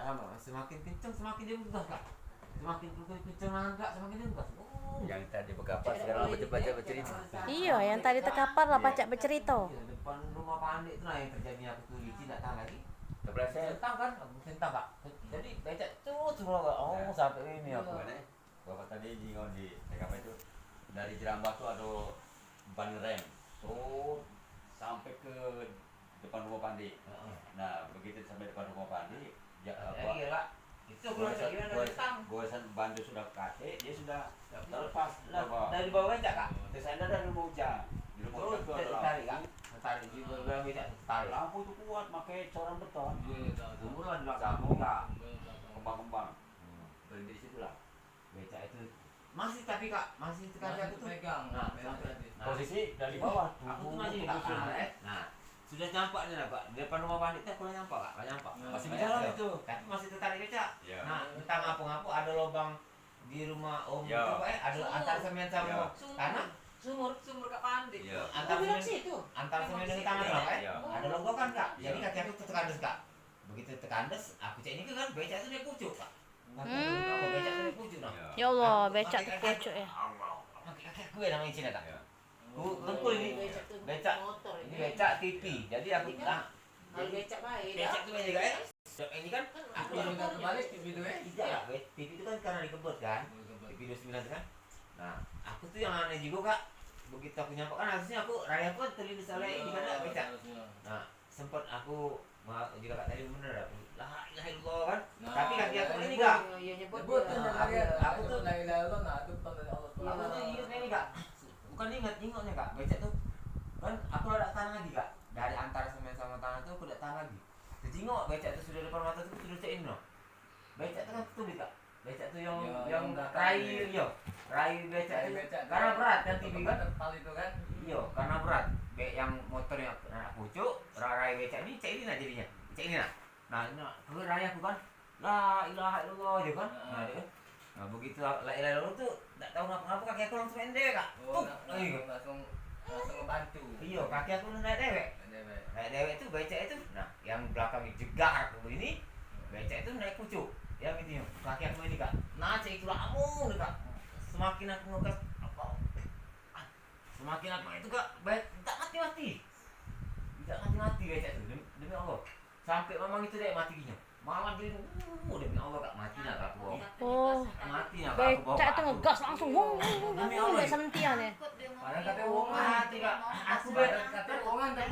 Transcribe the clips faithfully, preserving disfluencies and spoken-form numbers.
Semakin kenceng, semakin dia ngegas, Kak. Semakin kenceng, kenceng nangkak, semakin dia ngegas. Oh. Yang tadi bekapar sekarang baca, baca, bacerita. Iyo, yang tadi tekapar lah pacak becerita. Iyo, depan rumah Pak Andik tu lah yang terjadi, aku tu licin, dak tahan lagi. Kepleset. Sentang kan, aku sentang, Kak. Jadi becak tu semua, Kak. Oh, sampai ini aku. Bapak tadi nyinggung di T K P tu, dari Jerambah tu ado ban rem. Tur sampai ke depan rumah Pandi. Heeh. Nah, begitu sampai depan rumah Pandi, ya, apa, goresan, goresan ban tu sudah katek, dia sudah terlepas dari bawah. Dari bawah becak, Kak? Terus ada dari rumah Ujang. Di rumah Ujang tu ada tarik, Kak? Tarik di bawah becak, tarik. Lampu tu kuat, pakai corong beton. Iya, iya, tahu, tahu. Kumpul lah di belakang, Kak. Kembang-kembang. Hmm. Berhenti di situ lah. Becak itu masih, tapi, Kak, masih terkadang aku tu pegang, nah, pegang tadi. Nah. Posisi dari bawah, aku tu masih, Kak. Nah, eh. Nah, sudah nyampak ni lah, Kak. Di depan rumah Pandi tu aku lah nyampak, Kak. Lah nyampak. Nah. Masih berjalan itu. Tapi masih tertarik becak. Ya. Nah, entah ngapo-ngapo ada lubang di rumah Om itu, Kak, eh, ada antar semen sama tanah. Sumur, sumur Kak Pandi. Ya. Antar semen, antar semen dengan tanah, Kak, eh. Ya. Ada longgokan, Kak. Ya. Jadi kaki aku terkandes, Kak. Begitu terkandes, aku cek ini kan becak tu dia pucuk, Kak. Hmm. Ya Allah, becak tu pucuk ya. Pakai kaki aku ya namanya Cina, Kak. Ku tengkul ini. Becak. Ini becak T V. Jadi aku nak. Kalau becak bae, becak tu bae, Kak, ya. Ini kan aku juga terbalik T V tu, eh. Tidak, Kak. T V tu kan karena dikebut kan. T V dua sembilan tu kan. Nah, aku tu yang aneh juga, Kak. Begitu aku nyampak kan, harusnya aku raya pun terlintas oleh ini kan, Kak, becak. Nah, sempet aku ma-, uji kakak tadi bener aku, "La ilaha illallah," kan. Nah, tapi kaki aku ini, Kak. Nyebut, nyebut, aku, aku tuh la ilaha illallah, nah, itu bukan dari Allah Subhanahu wa Taala. Aku tuh ingetnya ini, Kak. Bukan inget, ingetnya, Kak. Becak tuh, kan aku dak tahan lagi, Kak. Dari antara semen sama tanah tuh aku dak tahan lagi. Terjingok becak tuh sudah depan mata tuh sudah cek ini loh. Becak tu kan betul, Kak. Becak tu yang, yang rai, yo. Rai becak tu. Karena berat kan T V kan? Terpal itu kan? Iyo, karena berat. Be-, yang motor yang nak pucuk, ra-, rai becak ni, cek ini nah jadinya. Cek ini nah. Nah, nah, tu rai aku kan. La ilaha illallah je kan. Nah, dia kan. Nah, begitu la ilaha illallah tu, tak tahu ngapa-ngapa kaki aku langsung endek, Kak. Tuk, langsung, langsung ngebantu. Iyo, kaki aku naik dewek. Naik dewek. Naik dewek tu becak itu. Nah, yang belakang ni jegar aku ini, becak itu naik pucuk. Yang itu, kaki aku ini, Kak. Nah, cek itu lama ni, Kak. Semakin aku ngegas, apa? Ah, semakin aku itu, Kak, baik tak mati-mati. Tak mati-mati becak itu, demi, demi Allah. Sampai mamang itu dek mati gini. Malam tu, uh, demi Allah, Kak, mati nak aku. Oh. Mati nak aku. Becak tu ngegas langsung. Wong, wong, wong, wong, wong, sampai sentian ya. Padahal kata wong mati, Kak. Aku be-, kata wong kan,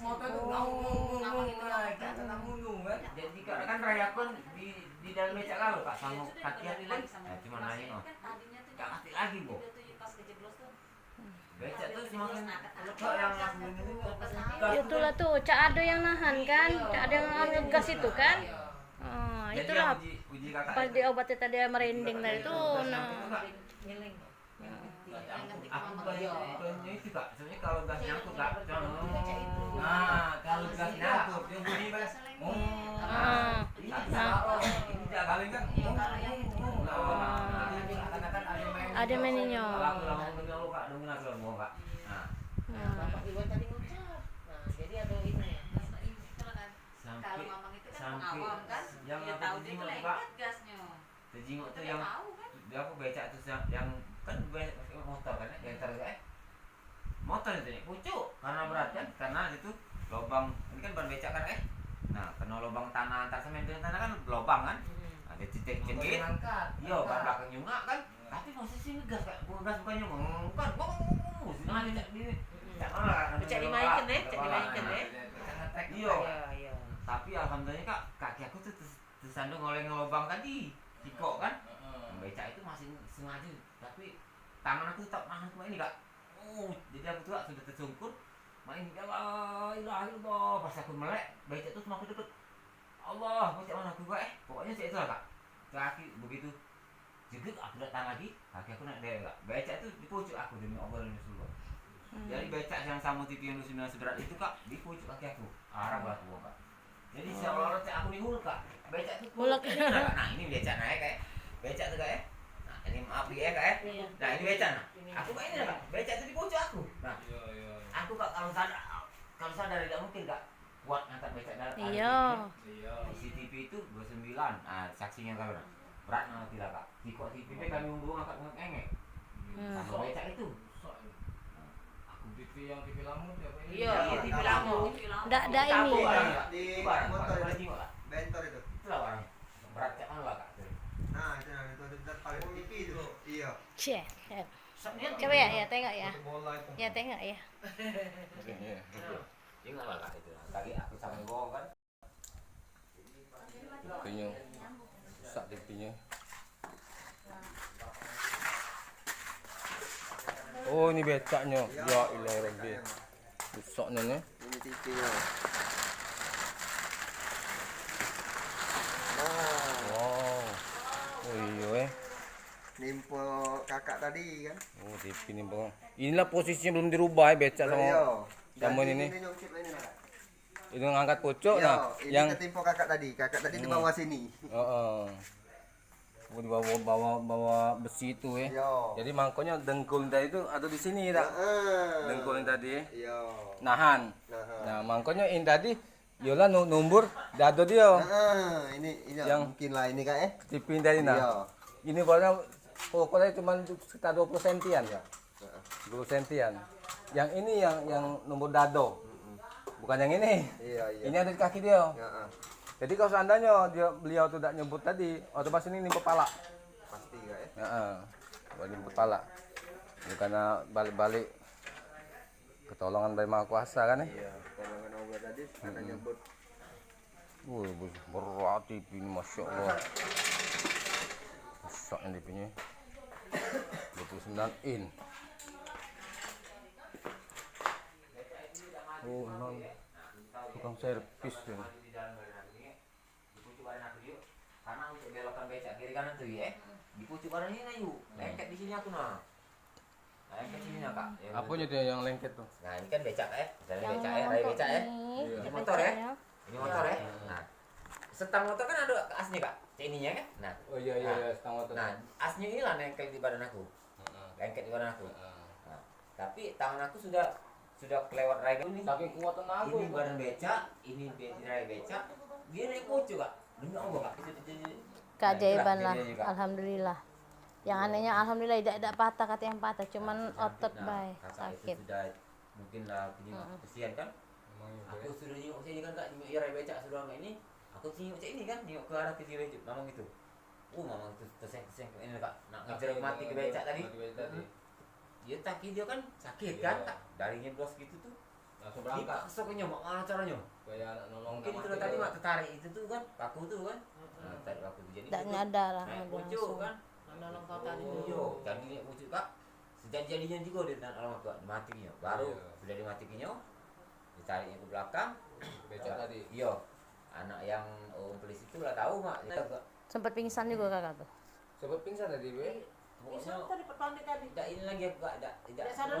motor tu ngau, ngau, ngau, ngau, ngau, kena munu, kan. Jadi, Kak, kan raya pun di, di dalam becak lalu, Kak, sama kaki aku kan. Nah, cuma nanya, oh. Gak mati lagi, Bu. Becak tu semakin lega yang aku ini. Itulah tu, cak ada yang nahan kan, cak ada yang ngegas itu kan. Ah, itulah. Pas diobati tadi merinding tadi tu, nah. Aku bukan, bukannya itu, Kak. Sebenarnya kalau gas nyangkut, Kak. Nah, kalau gas nyangkut, dia bunyi, Mas. Oh. Ah. Nah. Ada maininyo. Bapak Iwan tadi ngucap. Nah, jadi ada ini. Sampai, kalau Mamang itu kan sampai pengawam kan, yang dia tahu dia tu lengket gasnyo. Tejingok tu yang, dia apa, becak tu yang, yang kan be-, motor kan, eh, genter tu, eh. Motor itu ni pucuk karena berat kan, karena itu lubang, ini kan ban becak kan, eh. Nah, kena lubang tanah, antar semen dengan tanah kan lubang kan. Nah, dia titik cengit. Iyo, ban belakang nyungak kan. Tapi posisi ngegas, Kak. Bukan gas, bukan nyungak. Bukan. Bukan. Nah, becak di, becak dimainkan, eh. Becak dimainkan, eh. Iyo. Iyo, iyo. Tapi alhamdulillah, Kak, kaki aku tu ter-, tersandung oleh lubang tadi. Sikok kan. Heeh. Becak itu masih sengaja, tapi tangan aku tetap nahan cuma ini, Kak. Oh, jadi aku tu, Kak, sudah tersungkur. Main, "Ya la ilaha illallah." Pas aku melek, becak tu semakin deket. "Allah, becak mana aku, Kak, eh?" Pokoknya cak itulah, Kak. Kaki begitu. Jeget, aku dak tahan lagi, kaki aku naik dewek, Kak. Becak tu di pucuk aku, demi Allah dan Rasulullah. Hmm. Jadi becak yang sama T V yang dua sembilan seberat itu, Kak, di pucuk kaki aku. Arah belah tubuh, Kak. Jadi seolah-olah cak aku ni hulk, Kak. Becak tu hulk. Ini, Kak. Nah, ini becak naik, Kak. Becak tu, Kak, eh. Nah, ini maaf, ya, Kak, eh. Iya. Nah, ini becak, nah. Ini. Aku, Kak, ini, Kak. Becak tu di pucuk aku. Nah. Iya, iya, iya. Aku, Kak, kalau sadar, kalau sadar tidak mungkin, Kak. Kuat ngangkat becak dalam air. Iya. Iya. C C T V itu dua sembilan. Kan, ah, saksinya kalu nah. Berat nah, tidak, Kak. Sikok T V kami wong dua ngangkat ngengek. Hmm. Sama becak itu. Aku T V yang T V lama tu apa ini? Iya, T V lama. Ndak, ndak ini. Barang, barang, barang, barang, barang, barang, barang. Itulah barang. Berat cak mana, Kak, tu? Nah, itu nah, itu, itu, itu paling T V tu. Iya. Cek. Coba ya, ya, tengok ya. Ya, tengok ya. Tengoklah, Kak, itu. Tadi aku sama bawa kan. T V-nyo. Rusak T V-nyo. Oh, ini becaknyo. Ya ilah, Rabbi. Rusaknyo ni. Ini T V-nyo. Nah. Wow. Oh, iyo, eh. Nimpo kakak tadi, kan? Oh, T V nimpo. Inilah posisinyo belum dirubah, eh, becak samo, iyo, samo ini ni. Ini nyungkit ini, nah, Kak. Ini ngangkat pucuk, iyo, nah, ini yang tetimpo kakak tadi. Kakak tadi di bawah sini. Heeh. Oh, di bawah, bawah, bawah besi itu, eh. Iyo. Jadi, mangkonyo dengkul tadi tu ado di sini, tak? Heeh. Dengkul tadi, eh. Iyo. Nahan. Nahan. Nah, mangkonyo ini tadi, yolah nu-, numbur dado dio. Heeh, ini, ini yang mungkin lah ini, Kak, eh. T V tadi, nah. Iyo. Ini pokoknyo, pokoknyo cuma sekitar dua puluh sentian. Iyo. Heeh. Dua puluh sentian. Yang ini yang, yang nomor dado. Mm-mm. Bukan yang ini. Iyo, iyo. Ini ado di kaki dio. Heeh. Jadi, kalu seandainya dia, beliau tu dak nyebut tadi, otomatis ini nimpa palak. Pasti, Kak, ya? Heeh. Buat nimpa palak. Bukan balik-balik ketolongan dari Maha Kuasa, kan, eh? Iyo, ketolongan Allah tadi, karena nyebut. Wih, bes-, berat T V ni, Masya Allah. Besar ni T V ni. Dua puluh sembilan in. Oh, emang tukang servis ni. Karena untuk belokan becak kiri kanan tu, ya. Di pucuk badan ini, Ayu. Lengket di sini aku, nah. Nah, yang kecilnya, Kak. Yang aponyo tu yang lengket tu? Nah, ini kan becak, eh. Misalnya yang becak, eh, rai becak, eh. Ini motor, eh. Ini motor, eh. Nah, setang motor kan ado asnyo, Kak. Cak ininya, kan? Nah. Oh, iya, iya, nah, iya, setang motor. Nah, asnyo inilah nengkel di badan aku. Heeh. Lengket di badan aku. Heeh. Nah, tapi tangan aku sudah, sudah kelewat rai dulu nih. Saking kuat tenaga. Ini badan becak, ini be-, rai becak. Dia naik pucuk, Kak. Demi Allah, Kak. Itu, itu, itu. Nah, itulah keajaiban lah, kejadiannya, Kak. Alhamdulillah. Yang anehnya, alhamdulillah, idak, idak patah, kate yang patah, cuman otot bae sakit. Nah, itu sudah mungkin lah, kesian kan. Aku suruh nyengok sini kan, Kak, nyengok rai becak suruh angkat ini. Aku nyengok cak ini kan, nyengok ke arah kiri becak, mamang itu. Oh, mamang itu tersengkut-sengkut ini, Kak. Nak ngejar mati ke becak tadi. Mati ke becak tadi. Dia kaki dia kan sakit kan, Kak. Dari nyeblos gitu tu. Langsung berangkat. Dipaksa ke nyok, mak, mana caranyo? Kayak nak nolong. Mungkin itu tadi mak tertarik itu tu kan, paku tu kan. Nah, tarik paku tu. Jadi dak nyadar lah, naik pucuk kan. Nak nolong kakak ni. Iyo, jadi naik pucuk, Kak. Sejadi-jadinyo jugo dia nak nolong aku, mati nyo. Baru sudah dimati nyo, ditariknyo ke belakang. Becak tadi. Iyo. Anak yang, oh, polis itu lah tahu, mak. Sempat pingsan juga kakak tu. Sempat pingsan tadi, Be? Pingsan tadi, petang tadi. Dak ini lagi aku, Kak. Dak, dak sadar.